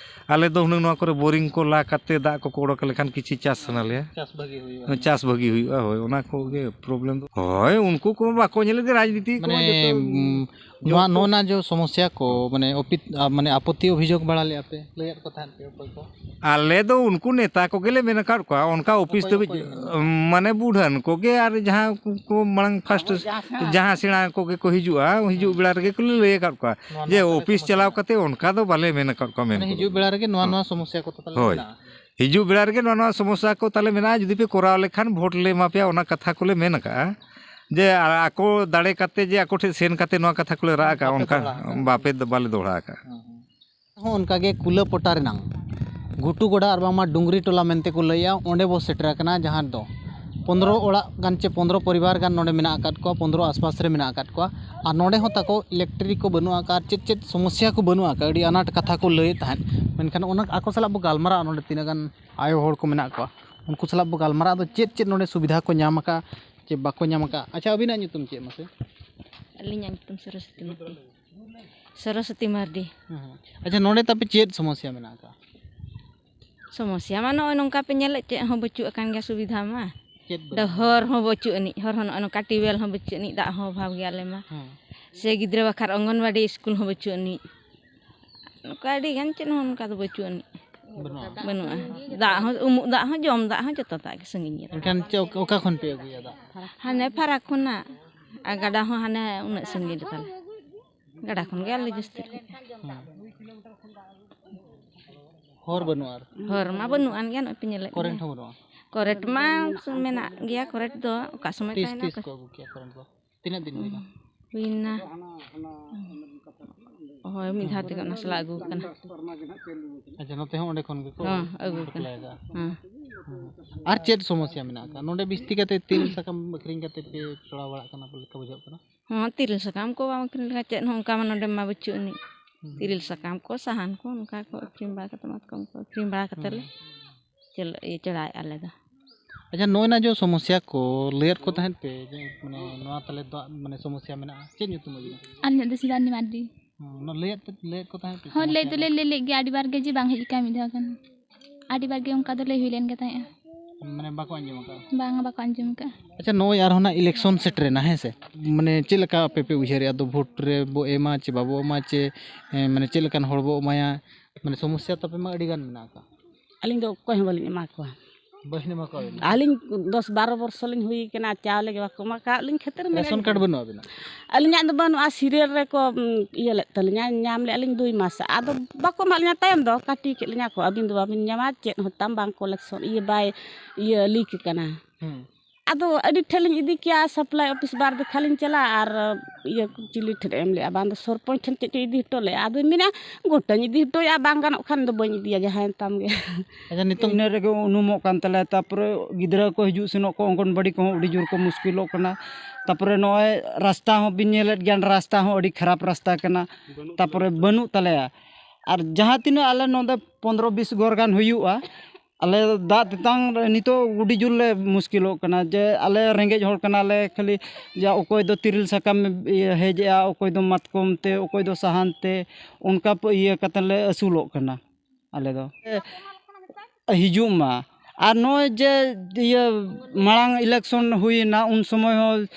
ᱟᱞᱮ ᱫᱚ ᱦᱩᱱᱟᱹᱝ ᱱᱚᱣᱟ ᱠᱚᱨᱮ boring ᱠᱚ ᱞᱟ ᱠᱟᱛᱮ ᱫᱟᱜ ᱠᱚᱠᱚ ᱚᱰᱚᱠ ᱞᱮᱠᱷᱟᱱ ᱠᱤᱪᱷᱤ ᱪᱟᱥ ᱥᱟᱱᱟ ᱞᱮᱭᱟ᱾ ᱪᱟᱥ ᱵᱷᱟᱹᱜᱤ ᱦᱩᱭᱩᱜᱼᱟ᱾ ᱪᱟᱥ ᱵᱷᱟᱹᱜᱤ ᱦᱩᱭᱩᱜᱼᱟ, ᱦᱳᱭ, ᱚᱱᱟ ᱠᱚᱜᱮ problem ᱫᱚ᱾ ᱦᱳᱭ, ᱩᱱᱠᱩ ᱠᱚ ᱵᱟᱠᱚ ᱧᱮᱞᱮᱫ ᱜᱮ, ᱨᱟᱡᱽᱱᱤᱛᱤ ᱠᱚ ᱢᱟᱱᱮ, ᱡᱚᱛᱚ ᱩᱸ, ᱱᱚᱣᱟ, ᱱᱚᱜᱼᱚ ᱱᱟ ᱡᱚ ᱥᱚᱢᱚᱥᱥᱟ ᱠᱚ, ᱢᱟᱱᱮ, ᱚᱯᱤᱛ-, ᱟ, ᱢᱟᱱᱮ, ᱟᱯᱚᱛᱛᱤ ᱚᱵᱷᱤᱡᱳᱜᱽ ᱵᱟᱲᱟ ᱞᱮᱫᱼᱟ ᱯᱮ, ᱞᱟᱹᱭᱟᱫ ᱠᱚ ᱛᱟᱦᱮᱸᱫ ᱯᱮ ᱚᱠᱚᱭ ᱠᱚ? ᱟᱞᱮ ᱫᱚ ᱩᱱᱠᱩ ᱱᱮᱛᱟ ᱠᱚᱜᱮ ᱞᱮ ᱢᱮᱱ ᱟᱠᱟᱫ ᱠᱚᱣᱟ, ᱚᱱᱠᱟ ᱚᱯᱷᱤᱥ ᱚᱠᱚᱭ ᱫᱷᱟᱹᱵᱤᱡ, ᱠᱚᱠᱚ ᱢᱮᱱᱟ? ᱢᱟᱱᱮ, ᱵᱩᱰᱷᱟᱹᱱ ᱠᱚᱜᱮ ᱟᱨ ᱡᱟᱦᱟᱸ ᱠᱚ ᱢᱟᱲᱟᱝ first ᱡᱟᱦᱟᱸ ᱥᱮᱬᱟ᱾ ᱡᱟᱦᱟᱸ ᱥᱮᱬᱟ ᱠᱚᱜᱮ ᱠᱚ ᱦᱤᱡᱩᱜᱼᱟ, ᱦᱤᱡᱩᱜ ᱵᱮᱲᱟ ᱨᱮᱜᱮ ᱠᱚ ᱞᱟᱹᱭ ᱟᱠᱟᱫ ᱠᱚᱣᱟ ᱱᱚᱣᱟ, ᱡᱮ ᱱᱚᱣᱟ ᱠᱟᱛᱷᱟ ᱚᱯᱷᱤᱥ ᱠᱚ ᱪᱟᱞᱟᱣ ᱢᱮᱱᱟ᱾ ᱠᱟᱛᱮ ᱚᱱᱠᱟ ᱫᱚ ᱵᱟᱞᱮ ᱢᱮᱱ ᱟᱠᱟᱫ ᱠᱚᱣᱟ ᱢᱮᱱ ᱢᱟᱱᱮ, ᱠᱚᱫᱚ᱾ ᱦᱤᱡᱩᱜ ᱵᱮᱲᱟ ᱨᱮᱜᱮ ᱱᱚᱣᱟ, ᱦᱚᱸ᱾ ᱱᱚᱣᱟ ᱥᱚᱢᱚᱥᱥᱟ ᱠᱚ ᱛᱟᱞᱮ ᱦᱳᱭ᱾ ᱢᱮᱱᱟᱜᱼᱟ᱾ ᱦᱤᱡᱩᱜ ᱵᱮᱲᱟ ᱨᱮᱜᱮ ᱱᱚᱣᱟ, ᱱᱚᱣᱟ ᱥᱚᱢᱚᱥᱥᱟ ᱠᱚ ᱛᱟᱞᱮ ᱢᱮᱱᱟᱜᱼᱟ, ᱡᱩᱫᱤ ᱯᱮ ᱠᱚᱨᱟᱣ ᱞᱮᱠᱷᱟᱱ ᱵᱷᱳᱴ ᱞᱮ ᱮᱢᱟ ᱯᱮᱭᱟ, ᱚᱱᱟ ᱠᱟᱛᱷᱟ ᱠᱚᱞᱮ ᱢᱮᱱ ᱟᱠᱟᱫᱼᱟ᱾ ᱡᱮ ᱟᱠᱚ ᱫᱟᱲᱮ ᱠᱟᱛᱮ, ᱡᱮ ᱟᱠᱚ ᱴᱷᱮᱱ ᱥᱮᱱ ᱠᱟᱛᱮ ᱱᱚᱣᱟ ᱠᱟᱛᱷᱟ ᱠᱚᱞᱮ ᱨᱟᱜ ᱟᱠᱟᱫᱼᱟ, ᱵᱟᱯᱮ ᱚᱱᱠᱟ ᱫᱚᱦᱲᱟ ᱟᱠᱟᱫᱼᱟ᱾ ᱵᱟᱯᱮ, ᱵᱟᱞᱮ ᱫᱚᱦᱲᱟ ᱟᱠᱟᱫᱼᱟ᱾ ᱦᱚᱸ, ᱦᱚᱸ᱾ ᱦᱚᱸ, ᱚᱱᱠᱟᱜᱮ ᱠᱩᱞᱟᱹᱯᱚᱴᱟ ᱨᱮᱱᱟᱝ ᱜᱷᱩᱴᱩ ᱜᱚᱰᱟ ᱟᱨ ᱵᱟᱝᱢᱟ ᱰᱩᱝᱨᱤ ᱴᱚᱞᱟ ᱢᱮᱱᱛᱮ ᱠᱚ ᱞᱟᱹᱭᱮᱜᱼᱟ, ᱚᱸᱰᱮ ᱵᱚ ᱥᱮᱴᱮᱨ ᱟᱠᱟᱱᱟ, ᱡᱟᱦᱟᱸ ᱫᱚ ᱯᱚᱱᱫᱽᱨᱚ ᱚᱲᱟᱜ ᱜᱟᱱ ᱪᱮ ᱯᱚᱱᱫᱽᱨᱚ ᱯᱚᱨᱤᱵᱟᱨ ᱜᱟᱱ ᱱᱚᱰᱮ ᱢᱮᱱᱟᱜ ᱟᱠᱟᱫ ᱠᱚᱣᱟ, ᱯᱚᱱᱫᱽᱨᱚ ᱟᱥᱯᱟᱥ ᱨᱮ ᱢᱮᱱᱟᱜ ᱟᱠᱟᱫ ᱠᱚᱣᱟ᱾ ᱟᱨ ᱱᱚᱰᱮ ᱦᱚᱸ ᱛᱟᱠᱚ electric ᱠᱚ ᱵᱟᱹᱱᱩᱜ ᱟᱠᱟᱫ, ᱪᱮᱫ ᱪᱮᱫ ᱥᱚᱢᱚᱥᱥᱟ ᱠᱚ ᱵᱟᱹᱱᱩᱜ ᱟᱠᱟᱫ, ᱟᱹᱰᱤ ᱟᱱᱟᱴ ᱠᱟᱛᱷᱟ ᱠᱚ ᱞᱟᱹᱭᱮᱫ ᱛᱟᱦᱮᱸᱫ᱾ ᱢᱮᱱᱠᱷᱟᱱ ᱚᱱᱟ ᱟᱠᱚ ᱥᱟᱞᱟᱜ ᱵᱚ ᱜᱟᱞᱢᱟᱨᱟᱜᱼᱟ, ᱱᱚᱰᱮ ᱛᱤᱱᱟᱹᱜ ᱜᱟᱱ ᱟᱭᱳ ᱦᱚᱲ ᱠᱚ ᱢᱮᱱᱟᱜ ᱠᱚᱣᱟ, ᱩᱱᱠᱩ ᱥᱟᱞᱟᱜ ᱵᱚ ᱜᱟᱞᱢᱟᱨᱟᱜᱼᱟ, ᱟᱫᱚ ᱪᱮᱫ ᱪᱮᱫ ᱱᱚᱰᱮ ᱥᱩᱵᱤᱫᱷᱟ ᱠᱚ ᱧᱟᱢ ᱟᱠᱟᱫ ᱪᱮ ᱵᱟᱠᱚ ᱧᱟᱢ ᱟᱠᱟᱫ᱾ ᱟᱪᱪᱷᱟ, ᱟᱹᱵᱤᱱᱟᱜ ᱧᱩᱛᱩᱢ ᱪᱮᱫ ᱢᱟᱥᱮ? ᱟᱹᱞᱤᱧᱟᱜ ᱧᱩᱛᱩᱢ ᱥᱚᱨᱚᱥᱚᱛᱤ ᱢᱟᱨᱰᱤ᱾ ᱥᱚᱨᱚᱥᱚᱛᱤ ᱢᱟᱨᱰᱤ᱾ ᱦᱮᱸ, ᱦᱮᱸ᱾ ᱟᱪᱪᱷᱟ, ᱱᱚᱰᱮ ᱛᱟᱯᱮ ᱪᱮᱫ ᱥᱚᱢᱚᱥᱥᱟ ᱢᱮᱱᱟᱜ ᱟᱠᱟᱫ? ᱥᱚᱢᱚᱥᱥᱟ ᱢᱟ ᱱᱚᱜᱼᱚᱭ ᱱᱚᱝᱠᱟ ᱯᱮ ᱧᱮᱞᱮᱫ, ᱪᱮᱫ ᱦᱚᱸ ᱵᱟᱹᱪᱩᱜ ᱟᱠᱟᱱ ᱜᱮᱭᱟ ᱥᱩᱵᱤᱫᱷᱟ ᱢᱟ᱾ ᱪᱮᱫ ᱵᱟᱹᱱᱩᱜᱼᱟ? ᱰᱟᱦᱟᱨ ᱦᱚᱸ ᱵᱟᱹᱪᱩᱜ ᱟᱹᱱᱤᱡ, ᱦᱚᱨ ᱦᱚᱸ ᱱᱚᱜᱼᱚᱭ ᱱᱚᱝᱠᱟ ᱴᱤᱭᱩᱵᱽᱣᱮᱞ ᱦᱚᱸ ᱵᱟᱹᱪᱩᱜ ᱟᱹᱱᱤᱡ, ᱫᱟᱜ ᱦᱚᱸ ᱚᱵᱷᱟᱵᱽ ᱜᱮᱭᱟ ᱟᱞᱮ ᱢᱟ᱾ ᱦᱮᱸ᱾ ᱥᱮ ᱜᱤᱫᱽᱨᱟᱹ ᱵᱟᱠᱷᱨᱟ ᱚᱝᱜᱚᱱᱣᱟᱰᱤ ᱥᱠᱩᱞ ᱦᱚᱸ ᱵᱟᱹᱪᱩᱜ ᱟᱹᱱᱤᱡ, ᱱᱚᱝᱠᱟ ᱟᱹᱰᱤ ᱜᱟᱱ ᱪᱮᱫ ᱦᱚᱸ ᱚᱱᱠᱟ ᱫᱚ ᱵᱟᱹᱪᱩᱜ ᱟᱹᱱᱤᱡ᱾ ᱵᱟᱹᱱᱩᱜᱼᱟ᱾ ᱵᱟᱹᱱᱩᱜᱼᱟ᱾ ᱫᱟᱜ ᱦᱚᱸ, ᱩᱢᱩᱜ ᱫᱟᱜ ᱦᱚᱸ, ᱡᱚᱢ ᱫᱟᱜ ᱦᱚᱸ ᱡᱚᱛᱚ ᱫᱟᱜ ᱜᱮ ᱥᱟᱺᱜᱤᱧ ᱜᱮᱭᱟ᱾ ᱮᱱᱠᱷᱟᱱ ᱪᱮᱫ, ᱚᱠᱟ, ᱚᱠᱟ ᱠᱷᱚᱱ ᱯᱮ ᱟᱹᱜᱩᱭᱟ ᱫᱟᱜ? ᱦᱟᱱᱮ ᱯᱷᱟᱨᱟᱠ ᱠᱷᱚᱱᱟᱜ, ᱟᱨ ᱜᱟᱰᱟ ᱦᱚᱸ ᱦᱟᱱᱮ ᱩᱱᱟᱹᱜ ᱥᱟᱺᱜᱤᱧ ᱨᱮ ᱛᱟᱞᱮ᱾ ᱜᱟᱰᱟ ᱠᱷᱚᱱ ᱜᱮ ᱟᱞᱮ ᱡᱟᱹᱥᱛᱤ ᱞᱮ ᱦᱮᱸ᱾ ᱦᱚᱨ ᱵᱟᱹᱱᱩᱜᱼᱟ ᱟᱨ? ᱦᱚᱨ ᱢᱟ ᱵᱟᱹᱱᱩᱜ ᱟᱱ ᱜᱮ, ᱱᱚᱜᱼᱚᱭ ᱯᱮ ᱧᱮᱞᱮᱫ ᱠᱚᱨᱮᱱᱴ ᱜᱮᱭᱟ᱾ ᱦᱚᱸ ᱵᱟᱹᱱᱩᱜᱼᱟ? ᱠᱚᱨᱮᱱᱴ ᱢᱟ ᱢᱮᱱᱟᱜ ᱜᱮᱭᱟ, ᱠᱚᱨᱮᱱᱴ ᱫᱚ ᱚᱠᱟ ᱥᱚᱢᱚᱭ ᱛᱤᱥ, ᱛᱟᱦᱮᱱᱟ, ᱛᱤᱥ ᱚᱠᱟ ᱠᱚ ᱟᱹᱜᱩ ᱠᱮᱭᱟ ᱠᱚᱨᱮᱱᱴ ᱫᱚ? ᱛᱤᱱᱟᱹᱜ ᱫᱤᱱ ᱦᱩᱭᱱᱟ? ᱦᱩᱭᱱᱟ᱾ ᱦᱳᱭ, ᱢᱤᱫ ᱫᱷᱟᱣ ᱛᱮᱜᱮ ᱚᱱᱟ ᱥᱟᱞᱟᱜ ᱟᱹᱜᱩ ᱠᱟᱱᱟ᱾ ᱟᱪᱪᱷᱟ, ᱱᱚᱛᱮ ᱦᱚᱸ ᱚᱸᱰᱮ ᱠᱷᱚᱱ ᱜᱮᱠᱚ ᱦᱚᱸ, ᱟᱹᱜᱩ ᱠᱟᱱᱟ᱾ ᱥᱟᱯᱞᱟᱭ ᱮᱫᱟ᱾ ᱦᱮᱸ᱾ ᱟᱨ ᱪᱮᱫ ᱥᱚᱢᱚᱥᱥᱟ ᱢᱮᱱᱟᱜ ᱟᱠᱟᱫ ᱱᱚᱰᱮ? ᱵᱤᱥᱛᱤ ᱠᱟᱛᱮ ᱛᱤᱨᱤᱞ ᱥᱟᱠᱟᱢ ᱟᱹᱠᱷᱨᱤᱧ ᱠᱟᱛᱮ ᱯᱮ ᱪᱚᱲᱟᱣ ᱵᱟᱲᱟᱜ ᱠᱟᱱᱟ ᱞᱮᱠᱟ ᱵᱩᱡᱷᱟᱹᱜ ᱠᱟᱱᱟ᱾ ᱦᱚᱸ, ᱛᱤᱨᱤᱞ ᱥᱟᱠᱟᱢ ᱠᱚ ᱵᱟᱝ ᱟᱹᱠᱷᱨᱤᱧ ᱞᱮᱠᱷᱟᱱ ᱪᱮᱫ ᱦᱚᱸ ᱚᱱᱠᱟ ᱢᱟ ᱱᱚᱰᱮ ᱢᱟ ᱵᱟᱹᱪᱩᱜ ᱟᱹᱱᱤᱡ᱾ ᱦᱩᱸ᱾ ᱛᱤᱨᱤᱞ ᱥᱟᱠᱟᱢ ᱠᱚ, ᱥᱟᱦᱟᱱ ᱠᱚ, ᱚᱱᱠᱟ ᱠᱚ ᱟᱹᱠᱷᱨᱤᱧ ᱵᱟᱲᱟ ᱠᱟᱛᱮ, ᱢᱟᱛᱠᱚᱢ ᱠᱚ ᱟᱹᱠᱷᱨᱤᱧ ᱵᱟᱲᱟ ᱠᱟᱛᱮ ᱞᱮ ᱦᱩᱸ᱾ ᱪᱟᱞ-, ᱤᱭᱟᱹ, ᱪᱟᱞᱟᱣᱮᱫᱼᱟ ᱟᱞᱮ ᱫᱚ᱾ ᱟᱪᱪᱷᱟ, ᱱᱚᱜᱼᱚᱭ ᱱᱟ ᱡᱚ ᱥᱚᱢᱚᱥᱥᱟ ᱠᱚ ᱞᱟᱹᱭᱮᱫ ᱠᱚ ᱛᱟᱦᱮᱸᱫ ᱯᱮ ᱡᱮ, ᱢᱟᱱᱮ, ᱱᱚᱣᱟ ᱛᱟᱞᱮ ᱫᱟᱜ, ᱢᱟᱱᱮ, ᱥᱚᱢᱚᱥᱥᱟ ᱢᱮᱱᱟᱜᱼᱟ, ᱪᱮᱫ ᱧᱩᱛᱩᱢ ᱟᱹᱵᱤᱱᱟᱜ? ᱟᱹᱞᱤᱧᱟᱜ ᱫᱚ ᱥᱤᱵᱟᱱᱤ ᱢᱟᱨᱰᱤ᱾ ᱦᱩᱸ, ᱚᱱᱟ ᱞᱟᱹᱭᱮᱫ ᱯᱮ, ᱞᱟᱹᱭᱮᱫ ᱠᱚ ᱛᱟᱦᱮᱸᱫ ᱯᱮ ᱦᱳᱭ, ᱞᱟᱹᱭ ᱥᱚᱢᱚᱥᱥᱟ ᱫᱚᱞᱮ ᱠᱚ? ᱞᱟᱹᱭ ᱞᱮᱫ ᱜᱮᱭᱟ, ᱟᱹᱰᱤ ᱵᱟᱨ ᱜᱮ ᱡᱮ ᱵᱟᱝ ᱦᱮᱡ ᱟᱠᱟᱱᱟ ᱢᱤᱫ ᱫᱷᱟᱣ ᱜᱟᱱ᱾ ᱟᱹᱰᱤ ᱵᱟᱨ ᱜᱮ ᱚᱱᱠᱟ ᱫᱚ ᱞᱟᱹᱭ ᱦᱩᱭ ᱞᱮᱱ ᱜᱮ ᱛᱟᱦᱮᱸᱫᱼᱟ᱾ ᱢᱟᱱᱮ, ᱵᱟᱠᱚ ᱟᱸᱡᱚᱢ ᱟᱠᱟᱫᱼᱟ? ᱵᱟᱝ, ᱵᱟᱠᱚ ᱟᱸᱡᱚᱢ ᱟᱠᱟᱫᱼᱟ᱾ ᱟᱪᱪᱷᱟ, ᱱᱚᱜᱼᱚᱭ ᱟᱨᱦᱚᱸ ᱱᱟᱜ election ᱥᱮᱴᱮᱨᱮᱱᱟ, ᱦᱮᱸ ᱥᱮ? ᱢᱟᱱᱮ, ᱪᱮᱫ ᱞᱮᱠᱟ ᱟᱯᱮ ᱯᱮ ᱩᱭᱦᱟᱹᱨᱮᱜᱼᱟ? ᱟᱫᱚ vote ᱨᱮ ᱵᱚ ᱮᱢᱟ ᱪᱮ ᱵᱟᱵᱚ ᱮᱢᱟ ᱪᱮ, ᱮ, ᱢᱟᱱᱮ, ᱪᱮᱫ ᱞᱮᱠᱟᱱ ᱦᱚᱲ ᱵᱚ ᱮᱢᱟᱭᱟ? ᱢᱟᱱᱮ, ᱥᱚᱢᱚᱥᱥᱟ ᱛᱟᱯᱮ ᱢᱟ ᱟᱹᱰᱤ ᱜᱟᱱ ᱢᱮᱱᱟᱜ ᱟᱠᱟᱫ᱾ ᱟᱹᱞᱤᱧ ᱫᱚ ᱚᱠᱚᱭ ᱦᱚᱸ ᱵᱟᱹᱞᱤᱧ ᱮᱢᱟ ᱠᱚᱣᱟ᱾ ᱵᱟᱹᱞᱤᱧ ᱮᱢᱟ ᱠᱚᱣᱟ ᱵᱤᱱ? ᱟᱹᱞᱤᱧ ᱫᱚᱥ ᱵᱟᱨᱚ ᱵᱚᱨᱥᱚ ᱞᱤᱧ ᱦᱩᱭ ᱠᱟᱱᱟ, ᱪᱟᱣᱞᱮ ᱜᱮ ᱵᱟᱠᱚ ᱮᱢᱟ ᱠᱟᱜ ᱞᱤᱧ, ᱠᱷᱟᱹᱛᱤᱨ ᱢᱮᱱᱟᱜ ᱨᱮᱥᱚᱱ ᱠᱟᱨᱰ ᱞᱤᱧᱟ᱾ ᱵᱟᱹᱱᱩᱜ ᱟᱵᱤᱱᱟ? ᱟᱹᱞᱤᱧᱟᱜ ᱫᱚ ᱵᱟᱹᱱᱩᱜᱼᱟ, serial ᱨᱮᱠᱚ, ᱩᱢ, ᱤᱭᱟᱹ ᱞᱮᱫ ᱛᱟᱹᱞᱤᱧᱟ, ᱧᱟᱢ ᱞᱮᱫᱼᱟ ᱞᱤᱧ ᱫᱩᱭ ᱢᱟᱥ᱾ ᱟᱫᱚ ᱵᱟᱠᱚ ᱮᱢᱟᱜ ᱞᱤᱧᱟ, ᱛᱟᱭᱚᱢ ᱫᱚ ᱠᱟᱹᱴᱤ ᱠᱮᱫ ᱞᱤᱧᱟ ᱠᱚ, "ᱟᱹᱵᱤᱱ ᱫᱚ ᱵᱟᱵᱤᱱ ᱧᱟᱢᱟ, ᱪᱮᱫ ᱦᱚᱸ ᱛᱟᱢ ᱵᱟᱝ ᱠᱚ election, ᱤᱭᱟᱹ ᱵᱟᱭ, ᱤᱭᱟᱹ leak ᱠᱟᱱᱟ᱾" ᱦᱩᱸ᱾ ᱟᱫᱚ ᱟᱹᱰᱤ ᱴᱷᱮᱱ ᱞᱤᱧ ᱤᱫᱤ ᱠᱮᱭᱟ, supply office ᱵᱟᱨ ᱫᱮᱠᱷᱟ ᱞᱤᱧ ᱪᱟᱞᱟᱜᱼᱟ ᱟᱨ ᱤᱭᱟᱹ ᱪᱤᱞᱤ ᱴᱷᱮᱱ ᱮᱢ ᱞᱮᱫᱼᱟ, ᱵᱟᱝ ᱫᱚ ᱥᱚᱨᱯᱚᱧᱪ ᱴᱷᱮᱱ ᱪᱮᱫ ᱪᱚ ᱤᱫᱤ ᱦᱚᱴᱚ ᱞᱮᱫᱼᱟ᱾ ᱟᱫᱚᱧ ᱢᱮᱱᱟ, "ᱜᱚᱴᱟᱧ ᱤᱫᱤ ᱦᱚᱴᱚᱭᱟ, ᱵᱟᱝ ᱜᱟᱱᱚᱜ ᱠᱷᱟᱱ ᱫᱚ ᱵᱟᱹᱧ ᱤᱫᱤᱭᱟ, ᱡᱟᱦᱟᱸᱭ ᱛᱟᱢ ᱜᱮ᱾" ᱟᱪᱪᱷᱟ, ᱱᱤᱛᱚᱝ ᱤᱱᱟᱹ ᱨᱮᱜᱮ ᱩᱱᱩᱢᱚᱜ ᱠᱟᱱ ᱛᱟᱞᱮᱭᱟ᱾ ᱛᱟᱯᱚᱨᱮ ᱜᱤᱫᱽᱨᱟᱹ ᱠᱚ ᱦᱤᱡᱩᱜ ᱥᱮᱱᱚᱜ ᱠᱚ, ᱚᱝᱜᱚᱱᱵᱟᱲᱤ ᱠᱚᱦᱚᱸ ᱟᱹᱰᱤ ᱡᱳᱨ ᱠᱚ ᱢᱩᱥᱠᱤᱞᱚᱜ ᱠᱟᱱᱟ᱾ ᱛᱟᱯᱚᱨᱮ ᱱᱚᱜᱼᱚᱭ ᱨᱟᱥᱛᱟ ᱦᱚᱸ ᱵᱤᱱ ᱧᱮᱞᱮᱫ ᱜᱮᱭᱟ, ᱨᱟᱥᱛᱟ ᱦᱚᱸ ᱟᱹᱰᱤ ᱠᱷᱟᱨᱟᱯ ᱨᱟᱥᱛᱟ ᱠᱟᱱᱟ᱾ ᱛᱟᱯᱚᱨᱮ ᱵᱟᱹᱱᱩᱜ ᱛᱟᱞᱮᱭᱟ᱾ ᱟᱨ ᱡᱟᱦᱟᱸ ᱛᱤᱱᱟᱹᱜ ᱟᱞᱮ ᱱᱚᱰᱮ ᱯᱚᱱᱫᱽᱨᱚ ᱵᱤᱥ ᱜᱷᱚᱨ ᱜᱟᱱ ᱦᱩᱭᱩᱜᱼᱟ, ᱟᱞᱮ ᱫᱟᱜ ᱛᱮᱛᱟᱝ ᱨᱮ ᱱᱤᱛᱚᱜ ᱟᱹᱰᱤ ᱡᱳᱨ ᱞᱮ ᱢᱩᱥᱠᱤᱞᱚᱜ ᱠᱟᱱᱟ, ᱡᱮ ᱟᱞᱮ ᱨᱮᱸᱜᱮᱡ ᱦᱚᱲ ᱠᱟᱱᱟᱞᱮ, ᱠᱷᱟᱹᱞᱤ ᱡᱟ ᱚᱠᱚᱭ ᱫᱚ ᱛᱤᱨᱤᱞ ᱥᱟᱠᱟᱢ ᱦᱮᱡ ᱮᱜᱼᱟ, ᱚᱠᱚᱭ ᱫᱚ ᱢᱟᱛᱠᱚᱢ ᱛᱮ, ᱚᱠᱚᱭ ᱫᱚ ᱥᱟᱦᱟᱱ ᱛᱮ, ᱚᱱᱠᱟ ᱤᱭᱟᱹ ᱠᱟᱛᱮ ᱞᱮ ᱟᱹᱥᱩᱞᱚᱜ ᱠᱟᱱᱟ ᱟᱞᱮ ᱫᱚ᱾ ᱦᱤᱡᱩᱜ ᱢᱟ᱾ ᱟᱨ ᱱᱚᱜᱼᱚᱭ ᱡᱮ ᱤᱭᱟᱹ ᱢᱟᱲᱟᱝ election ᱦᱩᱭᱮᱱᱟ, ᱩᱱ ᱥᱚᱢᱚᱭ ᱦᱚᱸ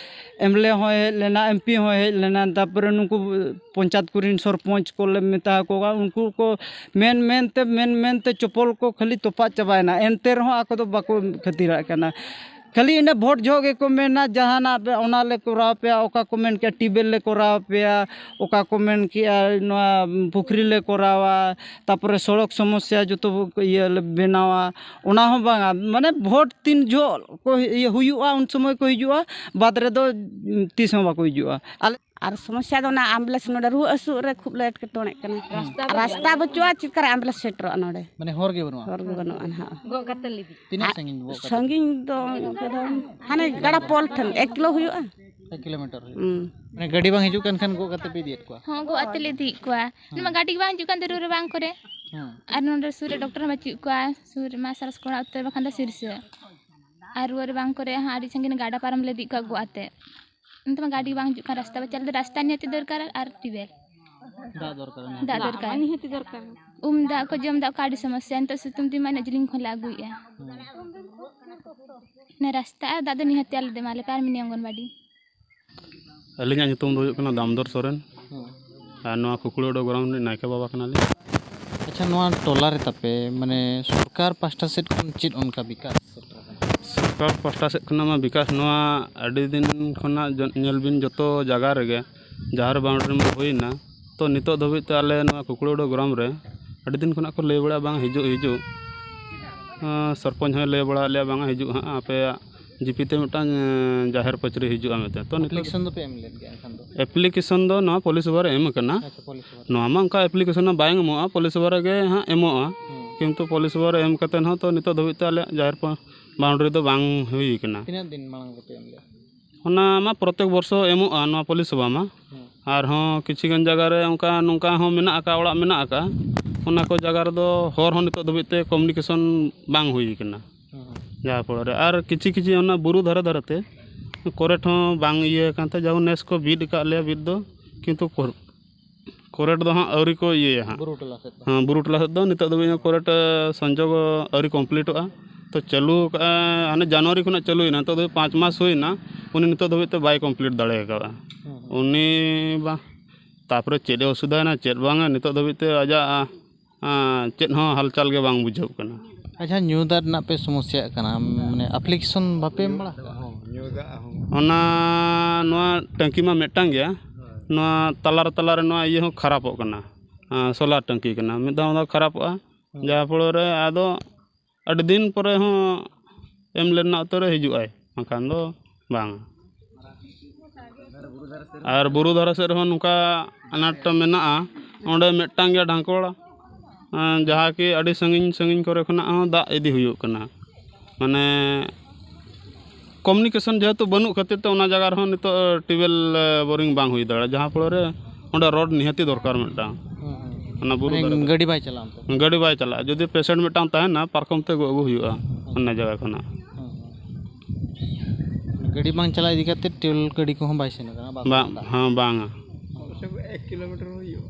MLA ᱦᱚᱸᱭ ᱦᱮᱡ ᱞᱮᱱᱟ, MP ᱦᱚᱸᱭ ᱦᱮᱡ ᱞᱮᱱᱟ, ᱛᱟᱨᱯᱚᱨᱮ ᱱᱩᱠᱩ ᱯᱚᱧᱪᱟᱭᱮᱛ ᱠᱚᱨᱮᱱ ᱥᱚᱨᱯᱚᱧᱪ ᱠᱚᱞᱮ ᱢᱮᱛᱟ ᱠᱚᱣᱟ, ᱩᱱᱠᱩ ᱠᱚ ᱢᱮᱱ ᱢᱮᱱᱛᱮ ᱢᱮᱱ ᱢᱮᱱᱛᱮ ᱪᱚᱯᱚᱞ ᱠᱚ ᱠᱷᱟᱹᱞᱤ ᱛᱚᱯᱟᱜ ᱪᱟᱵᱟᱭᱮᱱᱟ, ᱮᱱᱛᱮ ᱨᱮᱦᱚᱸ ᱟᱠᱚ ᱫᱚ ᱵᱟᱠᱚ ᱠᱷᱟᱹᱛᱤᱨᱟᱜ ᱠᱟᱱᱟ᱾ ᱠᱷᱟᱹᱞᱤ ᱤᱱᱟᱹ ᱵᱷᱳᱴ ᱡᱚᱦᱚᱜ ᱜᱮᱠᱚ ᱢᱮᱱᱟ, "ᱡᱟᱦᱟᱱᱟᱜ ᱯᱮ, ᱚᱱᱟ ᱞᱮ ᱠᱚᱨᱟᱣ ᱯᱮᱭᱟ", ᱚᱠᱟ ᱠᱚ ᱢᱮᱱ ᱠᱮᱜᱼᱟ, "ᱴᱤᱭᱩᱵᱽᱣᱮᱞ ᱞᱮ ᱠᱚᱨᱟᱣ ᱯᱮᱭᱟ", ᱚᱠᱟ ᱠᱚ ᱢᱮᱱ ᱠᱮᱜᱼᱟ, "ᱱᱚᱣᱟ ᱯᱩᱠᱷᱨᱤ ᱞᱮ ᱠᱚᱨᱟᱣᱟ", ᱛᱟᱨᱯᱚᱨᱮ ᱥᱚᱲᱚᱠ ᱥᱚᱢᱚᱥᱥᱟ ᱡᱚᱛᱚ ᱤᱭᱟᱹ ᱞᱮ ᱵᱮᱱᱟᱣᱟ, ᱚᱱᱟ ᱦᱚᱸ ᱵᱟᱝᱟ᱾ ᱢᱟᱱᱮ ᱵᱷᱳᱴ ᱛᱤᱱ ᱡᱚᱦᱚᱜ ᱠᱚ ᱤᱭᱟᱹ ᱦᱩᱭᱩᱜᱼᱟ, ᱩᱱ ᱥᱚᱢᱚᱭ ᱠᱚ ᱦᱤᱡᱩᱜᱼᱟ, ᱵᱟᱫᱽ ᱨᱮᱫᱚ ᱛᱤᱥ ᱦᱚᱸ ᱵᱟᱠᱚ ᱦᱤᱡᱩᱜᱼᱟ᱾ ᱟᱞᱮ ᱟᱨ ᱥᱚᱢᱚᱥᱥᱟ ᱫᱚ ᱚᱱᱟ ambulance ᱱᱚᱰᱮ ᱨᱩᱣᱟᱹᱜ ᱦᱟᱹᱥᱩᱜ ᱨᱮ ᱠᱷᱩᱵ ᱞᱮ ᱮᱴᱠᱮᱴᱚᱬᱮᱜ ᱠᱟᱱᱟ᱾ ᱨᱟᱥᱛᱟ ᱵᱟᱹᱪᱩᱜᱼᱟ, ᱪᱮᱫ ᱞᱮᱠᱟᱨᱮ ambulance ᱥᱮᱴᱮᱨᱚᱜᱼᱟ ᱱᱚᱰᱮ? ᱢᱟᱱᱮ ᱦᱚᱨ ᱜᱮ ᱵᱟᱹᱱᱩᱜᱼᱟ? ᱦᱚᱨ ᱜᱮ ᱵᱟᱹᱱᱩᱜᱼᱟ ᱱᱟᱦᱟᱜ᱾ ᱜᱚᱜ ᱠᱟᱛᱮ ᱞᱤᱫᱤ? ᱛᱤᱱᱟᱹᱜ ᱥᱟᱺᱜᱤᱧ ᱜᱚᱜ ᱠᱟᱛᱮ? ᱥᱟᱺᱜᱤᱧ ᱫᱚ ᱚᱱᱠᱟ ᱫᱚ ᱦᱟᱱᱮ ᱜᱟᱰᱟ ᱯᱳᱞ ᱴᱷᱮᱱ ᱮᱠ ᱠᱤᱞᱳ ᱦᱩᱭᱩᱜᱼᱟ᱾ ᱮᱠ ᱠᱤᱞᱳᱢᱤᱴᱟᱨ ᱦᱩᱭᱩᱜᱼᱟ᱾ ᱦᱩᱸ᱾ ᱢᱟᱱᱮ ᱜᱟᱹᱰᱤ ᱵᱟᱝ ᱦᱤᱡᱩᱜ ᱠᱟᱱ ᱠᱷᱟᱱ ᱜᱚᱜ ᱠᱟᱛᱮ ᱯᱮ ᱤᱫᱤᱭᱮᱫ ᱠᱚᱣᱟ? ᱦᱚᱸ, ᱜᱚᱜ ᱟᱛᱮ ᱞᱮ ᱤᱫᱤᱭᱮᱫ ᱠᱚᱣᱟ᱾ ᱦᱩᱸ᱾ ᱱᱚᱣᱟ ᱜᱟᱹᱰᱤ ᱜᱮ ᱵᱟᱝ ᱦᱤᱡᱩᱜ ᱠᱟᱱ ᱛᱮ ᱨᱩ ᱨᱮ ᱵᱟᱝ ᱠᱚᱨᱮ᱾ ᱦᱩᱸ᱾ ᱟᱨ ᱱᱚᱰᱮ ᱥᱩᱨ ᱨᱮ ᱰᱚᱠᱴᱚᱨ ᱦᱚᱸ ᱵᱟᱹᱪᱩᱜ ᱠᱚᱣᱟ, ᱥᱩᱨ ᱨᱮᱢᱟ ᱥᱟᱨᱟᱥ ᱠᱚᱲᱟ ᱩᱛᱟᱹᱨ ᱵᱟᱠᱷᱟᱱ ᱫᱚ ᱥᱤᱨᱥᱟᱹ᱾ ᱟᱨ ᱨᱩᱣᱟᱹ ᱨᱮ ᱵᱟᱝ ᱠᱚᱨᱮ ᱦᱚᱸ ᱟᱹᱰᱤ ᱥᱟᱺᱜᱤᱧ ᱜᱟᱰᱟ ᱯᱟᱨᱚᱢ ᱞᱮ ᱤᱫᱤ ᱠᱚᱣᱟ ᱜᱚᱜ ᱟᱛᱮ᱾ ᱱᱤᱛᱚᱜ ᱢᱟ ᱜᱟᱹᱰᱤ ᱵᱟᱝ ᱦᱤᱡᱩᱜ ᱠᱟᱱ, ᱨᱟᱥᱛᱟ ᱵᱟᱪᱷᱟᱞ ᱫᱚ ᱨᱟᱥᱛᱟ ᱱᱤᱦᱟᱹᱛᱤ ᱫᱚᱨᱠᱟᱨ ᱟᱨ ᱴᱤᱭᱩᱵᱽᱣᱮᱞ᱾ ᱫᱟᱜ ᱫᱚᱨᱠᱟᱨ ᱢᱮᱱᱟᱜᱼᱟ᱾ ᱫᱟᱜ ᱫᱚᱨᱠᱟᱨ᱾ ᱱᱤᱦᱟᱹᱛᱤ ᱫᱚᱨᱠᱟᱨ᱾ ᱩᱢ ᱫᱟᱜ ᱠᱚ, ᱡᱚᱢ ᱫᱟᱜ ᱠᱚ ᱟᱹᱰᱤ ᱥᱚᱢᱚᱥᱥᱟ᱾ ᱱᱤᱛᱚᱜ ᱥᱤᱛᱩᱝ ᱫᱤᱱ ᱢᱟ ᱤᱱᱟᱹᱜ ᱡᱤᱞᱤᱧ ᱠᱷᱚᱱ ᱞᱮ ᱟᱹᱜᱩᱭᱮᱫᱼᱟ᱾ ᱦᱩᱸ᱾ ᱚᱱᱟ ᱨᱟᱥᱛᱟ ᱟᱨ ᱫᱟᱜ ᱫᱚ ᱱᱤᱦᱟᱹᱛᱤ ᱟᱞᱮ ᱫᱚ ᱮᱢᱟᱞᱮ ᱯᱮ ᱟᱨ ᱢᱤᱱᱤ ᱚᱝᱜᱚᱱᱵᱟᱰᱤ᱾ ᱟᱹᱞᱤᱧᱟᱜ ᱧᱩᱛᱩᱢ ᱫᱚ ᱦᱩᱭᱩᱜ ᱠᱟᱱᱟ ᱫᱟᱢᱳᱫᱚᱨ ᱥᱚᱨᱮᱱ᱾ ᱦᱩᱸ᱾ ᱟᱨ ᱱᱚᱣᱟ ᱠᱩᱠᱲᱩ ᱚᱰᱚ ᱜᱚᱨᱟᱢ ᱨᱤᱱᱤᱡ ᱱᱟᱭᱠᱮ ᱵᱟᱵᱟ ᱠᱟᱱᱟᱞᱤᱧ᱾ ᱟᱪᱪᱷᱟ, ᱱᱚᱣᱟ ᱴᱚᱞᱟ ᱨᱮ ᱛᱟᱯᱮ, ᱢᱟᱱᱮ, ᱥᱚᱨᱠᱟᱨ ᱯᱟᱥᱴᱟ ᱥᱮᱫ ᱠᱷᱚᱱ ᱪᱮᱫ ᱚᱱᱠᱟ ᱵᱤᱠᱟᱥ ᱥᱮᱴᱮᱨ ᱟᱠᱟᱱᱟ? ᱥᱚᱨᱠᱟᱨ ᱯᱟᱥᱴᱟ ᱥᱮᱫ ᱠᱷᱚᱱᱟᱜ ᱢᱟ ᱵᱤᱠᱟᱥ ᱱᱚᱣᱟ ᱟᱹᱰᱤ ᱫᱤᱱ ᱠᱷᱚᱱᱟᱜ ᱡᱚ-, ᱧᱮᱞ ᱵᱤᱱ, ᱡᱚᱛᱚ ᱡᱟᱭᱜᱟ ᱨᱮᱜᱮ ᱡᱟᱦᱮᱨ ᱵᱟᱣᱩᱱᱰᱟᱨᱤ ᱢᱟ ᱦᱩᱭᱱᱟ, ᱛᱚ ᱱᱤᱛᱚᱜ ᱫᱷᱟᱹᱵᱤᱡ ᱛᱮ ᱟᱞᱮ ᱱᱚᱣᱟ ᱠᱩᱠᱲᱩ ᱚᱰᱚ ᱜᱚᱨᱟᱢ ᱨᱮ ᱟᱹᱰᱤ ᱫᱤᱱ ᱠᱷᱚᱱᱟᱜ ᱠᱚ ᱞᱟᱹᱭ ᱵᱟᱲᱟ, ᱵᱟᱝ ᱦᱤᱡᱩᱜ, ᱦᱤᱡᱩᱜ᱾ ᱟᱸ, ᱥᱚᱨᱯᱚᱧᱪ ᱦᱚᱸᱭ ᱞᱟᱹᱭ ᱵᱟᱲᱟ ᱟᱫ ᱞᱮᱭᱟ, ᱵᱟᱝ ᱦᱤᱡᱩᱜ ᱦᱟᱸᱜ, ᱟᱯᱮᱭᱟᱜ ᱡᱤᱯᱤ ᱛᱮ ᱢᱤᱫᱴᱟᱝ, ᱮᱸ, ᱡᱟᱦᱮᱨ ᱯᱟᱹᱪᱨᱤ ᱦᱤᱡᱩᱜᱼᱟ ᱢᱮᱱᱛᱮ᱾ ᱛᱚ ᱱᱤᱛᱚᱜ ᱟᱯᱞᱤᱠᱮᱥᱚᱱ ᱫᱚᱯᱮ ᱮᱢ ᱞᱮᱫ ᱜᱮᱭᱟ ᱮᱱᱠᱷᱟᱱ ᱫᱚ? ᱟᱯᱞᱤᱠᱮᱥᱚᱱ ᱫᱚ ᱱᱚᱣᱟ ᱯᱚᱞᱤᱥ ᱥᱮᱵᱟ ᱨᱮ ᱮᱢ ᱟᱠᱟᱱᱟ᱾ ᱟᱪᱪᱷᱟ, ᱯᱚᱞᱤᱥ ᱥᱮᱵᱟ ᱨᱮ᱾ ᱱᱚᱣᱟ ᱢᱟ ᱚᱱᱠᱟ ᱟᱯᱞᱤᱠᱮᱥᱚᱱ ᱢᱟ ᱵᱟᱭ ᱮᱢᱚᱜᱼᱟ, ᱯᱚᱞᱤᱥ ᱥᱮᱵᱟ ᱨᱮᱜᱮ ᱦᱟᱸᱜ ᱮᱢᱚᱜᱼᱟ᱾ ᱦᱩᱸ᱾ ᱠᱤᱱᱛᱩ ᱯᱚᱞᱤᱥ ᱥᱮᱵᱟ ᱨᱮ ᱮᱢ ᱠᱟᱛᱮ ᱦᱚᱸ ᱛᱚ ᱱᱤᱛᱚᱜ ᱫᱷᱟᱹᱵᱤᱡ ᱛᱮ ᱟᱞᱮᱭᱟᱜ ᱡᱟᱦᱮᱨ ᱯᱟ-, ᱵᱟᱣᱩᱱᱰᱟᱨᱤ ᱫᱚ ᱵᱟᱝ ᱦᱩᱭ ᱟᱠᱟᱱᱟ᱾ ᱛᱤᱱᱟᱹᱜ ᱫᱤᱱ ᱢᱟᱲᱟᱝ ᱨᱮᱯᱮ ᱮᱢ ᱞᱮᱫᱟ? ᱚᱱᱟ ᱢᱟ ᱯᱨᱚᱛᱮᱠ ᱵᱚᱨᱥᱚ ᱮᱢᱚᱜᱼᱟ ᱱᱚᱣᱟ ᱯᱚᱞᱤᱥ ᱥᱮᱵᱟ ᱢᱟ᱾ ᱦᱩᱸ᱾ ᱟᱨᱦᱚᱸ ᱠᱤᱪᱷᱤ ᱜᱟᱱ ᱡᱟᱭᱜᱟ ᱨᱮ ᱚᱱᱠᱟ ᱱᱚᱝᱠᱟ ᱦᱚᱸ ᱢᱮᱱᱟᱜ ᱟᱠᱟᱫ, ᱚᱲᱟᱜ ᱢᱮᱱᱟᱜ ᱟᱠᱟᱫ, ᱚᱱᱟ ᱠᱚ ᱡᱟᱭᱜᱟ ᱨᱮᱫᱚ ᱦᱚᱨ ᱦᱚᱸ ᱱᱤᱛᱚᱜ ᱫᱷᱟᱹᱵᱤᱡ ᱛᱮ ᱠᱚᱢᱤᱭᱩᱱᱤᱠᱮᱥᱚᱱ ᱵᱟᱝ ᱦᱩᱭ ᱟᱠᱟᱱᱟ᱾ ᱦᱩᱸ᱾ ᱡᱟᱦᱟᱸ ᱯᱚᱨᱮ ᱟᱨ ᱠᱤᱪᱷᱤ ᱠᱤᱪᱷᱤ ᱚᱱᱟ ᱵᱩᱨᱩ ᱫᱷᱟᱨᱮ ᱫᱷᱟᱨᱮ ᱛᱮ ᱠᱚᱨᱮ ᱦᱚᱸ ᱵᱟᱝ ᱤᱭᱟᱹ ᱟᱠᱟᱱ ᱛᱮ, ᱡᱟᱦᱳ ᱱᱮᱥ ᱠᱚ ᱵᱤᱫ ᱟᱠᱟᱫ ᱞᱮᱭᱟ ᱵᱤᱫ ᱫᱚ, ᱠᱤᱱᱛᱩ ᱠᱚᱨ-, ᱠᱚᱨᱮᱴ ᱫᱚ ᱦᱟᱸᱜ ᱟᱹᱣᱨᱤ ᱠᱚ ᱤᱭᱟᱹᱭᱟ ᱦᱟᱸᱜ᱾ ᱵᱩᱨᱩ ᱴᱚᱞᱟ ᱥᱮᱫ ᱫᱚ? ᱦᱮᱸ, ᱵᱩᱨᱩ ᱴᱚᱞᱟ ᱥᱮᱫ ᱫᱚ ᱱᱤᱛᱚᱜ ᱫᱷᱟᱹᱵᱤᱡ ᱦᱚᱸ ᱠᱚᱨᱮᱴ, ᱮ, ᱥᱚᱝᱡᱳᱜᱽ ᱟᱹᱣᱨᱤ ᱠᱚᱢᱯᱞᱤᱴᱚᱜᱼᱟ᱾ ᱛᱚ ᱪᱟᱹᱞᱩ ᱟᱠᱟᱫᱼᱟ, ᱦᱟᱱᱮ ᱡᱟᱱᱩᱣᱟᱨᱤ ᱠᱷᱚᱱᱟᱜ ᱪᱟᱹᱞᱩᱭᱮᱱᱟ, ᱱᱤᱛᱚᱜ ᱫᱷᱟᱹᱵᱤᱡ ᱯᱟᱸᱪ ᱢᱟᱥ ᱦᱩᱭᱮᱱᱟ, ᱩᱱᱤ ᱱᱤᱛᱚᱜ ᱫᱷᱟᱹᱵᱤᱡ ᱛᱮ ᱵᱟᱭ ᱠᱚᱢᱯᱞᱤᱴ ᱫᱟᱲᱮ ᱟᱠᱟᱫᱼᱟ᱾ ᱦᱮᱸ, ᱦᱮᱸ᱾ ᱩᱱᱤ ᱵᱟ, ᱛᱟᱯᱚᱨᱮ ᱪᱮᱫ ᱮ ᱚᱥᱩᱵᱤᱫᱷᱟᱭᱮᱱᱟ, ᱪᱮᱫ ᱵᱟᱝᱟ, ᱱᱤᱛᱚᱜ ᱫᱷᱟᱹᱵᱤᱡ ᱛᱮ ᱟᱡᱟᱜ, ᱟ, ᱪᱮᱫ ᱦᱚᱸ ᱦᱟᱞᱪᱟᱞ ᱜᱮ ᱵᱟᱝ ᱵᱩᱡᱷᱟᱹᱜ ᱠᱟᱱᱟ᱾ ᱟᱪᱪᱷᱟ, ᱧᱩ ᱫᱟᱜ ᱨᱮᱱᱟᱜ ᱯᱮ ᱥᱚᱢᱚᱥᱥᱟᱜ ᱠᱟᱱᱟ, ᱢᱟᱱᱮ ᱟᱯᱞᱤᱠᱮᱥᱚᱱ ᱵᱟᱯᱮ ᱮᱢ ᱵᱟᱲᱟ ᱟᱠᱟᱫᱟ? ᱦᱚᱸ, ᱧᱩ ᱫᱟᱜ ᱦᱚᱸ᱾ ᱚᱱᱟ, ᱱᱚᱣᱟ ᱴᱟᱹᱝᱠᱤ ᱢᱟ ᱢᱤᱫᱴᱟᱝ ᱜᱮᱭᱟ, ᱦᱳᱭ᱾ ᱱᱚᱣᱟ ᱛᱟᱞᱟᱨᱮ, ᱛᱟᱞᱟᱨᱮ ᱱᱚᱣᱟ ᱤᱭᱟᱹ ᱦᱚᱸ ᱠᱷᱟᱨᱟᱯᱚᱜ ᱠᱟᱱᱟ, ᱟ, ᱥᱳᱞᱟᱨ ᱴᱟᱹᱝᱠᱤ ᱠᱟᱱᱟ, ᱢᱤᱫ ᱫᱷᱟᱣ ᱫᱚ ᱠᱷᱟᱨᱟᱯᱚᱜᱼᱟ, ᱦᱳᱭ᱾ ᱡᱟᱦᱟᱸ ᱯᱷᱚᱞᱚ ᱨᱮ ᱟᱫᱚ ᱟᱹᱰᱤ ᱫᱤᱱ ᱯᱚᱨᱮ ᱦᱚᱸ ᱮᱢ ᱞᱮ ᱨᱮᱱᱟᱜ ᱩᱛᱟᱹᱨᱮ ᱦᱤᱡᱩᱜᱼᱟᱭ, ᱵᱟᱝᱠᱷᱟᱱ ᱫᱚ ᱵᱟᱝ᱾ ᱟᱨ ᱵᱩᱨᱩ ᱫᱷᱟᱨᱮ ᱥᱮᱫ ᱨᱮᱦᱚᱸ ᱱᱚᱝᱠᱟ ᱟᱱᱟᱴ ᱢᱮᱱᱟᱜᱼᱟ, ᱚᱸᱰᱮ ᱢᱤᱫᱴᱟᱝ ᱜᱮ ᱰᱷᱟᱝᱠᱚᱲ, ᱮᱸ, ᱡᱟᱦᱟᱸ ᱠᱤ ᱟᱹᱰᱤ ᱥᱟᱺᱜᱤᱧ ᱥᱟᱺᱜᱤᱧ ᱠᱚᱨᱮ ᱠᱷᱚᱱᱟᱜ ᱦᱚᱸ ᱫᱟᱜ ᱤᱫᱤ ᱦᱩᱭᱩᱜ ᱠᱟᱱᱟ᱾ ᱢᱟᱱᱮ ᱠᱚᱢᱤᱭᱩᱱᱤᱠᱮᱥᱚᱱ ᱡᱮᱦᱮᱛᱩ ᱵᱟᱹᱱᱩᱜ ᱠᱷᱟᱹᱛᱤᱨ ᱛᱮ ᱚᱱᱟ ᱡᱟᱭᱜᱟ ᱨᱮᱦᱚᱸ ᱱᱤᱛᱚᱜ ᱴᱤᱭᱩᱵᱽᱣᱮᱞ, ᱮ, ᱵᱳᱨᱤᱝ ᱵᱟᱝ ᱦᱩᱭ ᱫᱟᱲᱮᱭᱟᱜᱼᱟ, ᱡᱟᱦᱟᱸ ᱯᱷᱚᱞᱚ ᱨᱮ ᱚᱸᱰᱮ ᱨᱚᱰ ᱱᱤᱦᱟᱹᱛᱤ ᱫᱚᱨᱠᱟᱨ ᱢᱤᱫᱴᱟᱝ᱾ ᱦᱩᱸ, ᱦᱩᱸ᱾ ᱚᱱᱟ ᱵᱩᱨᱩ ᱢᱟᱱᱮ ᱫᱷᱟᱨᱮ ᱫᱚ᱾ ᱜᱟᱹᱰᱤ ᱵᱟᱭ ᱪᱟᱞᱟᱜᱼᱟ ᱚᱱᱛᱮ? ᱜᱟᱹᱰᱤ ᱵᱟᱭ ᱪᱟᱞᱟᱜᱼᱟ, ᱡᱩᱫᱤ ᱯᱮᱥᱮᱱᱴ ᱢᱤᱫᱴᱟᱝ ᱛᱟᱦᱮᱱᱟ, ᱯᱟᱨᱠᱚᱢ ᱛᱮ ᱟᱹᱜᱩ ᱦᱩᱭᱩᱜᱼᱟ ᱚᱱᱟ ᱡᱟᱭᱜᱟ ᱠᱷᱚᱱᱟᱜ᱾ ᱦᱩᱸ, ᱦᱩᱸ᱾ ᱜᱟᱹᱰᱤ ᱵᱟᱝ ᱪᱟᱞᱟᱜ ᱤᱫᱤ ᱠᱟᱛᱮ ᱴᱤᱭᱩᱵᱽᱣᱮᱞ ᱜᱟᱹᱰᱤ ᱠᱚᱦᱚᱸ ᱵᱟᱭ ᱥᱮᱱ ᱠᱟᱱᱟ, ᱵᱟᱝ ᱵᱟᱝ, ᱫᱟᱜ? ᱦᱮᱸ, ᱵᱟᱝᱟ᱾ ᱮᱠ ᱠᱤᱞᱳᱢᱤᱴᱟᱨ ᱦᱚᱸ ᱦᱩᱭᱩᱜᱼᱟ᱾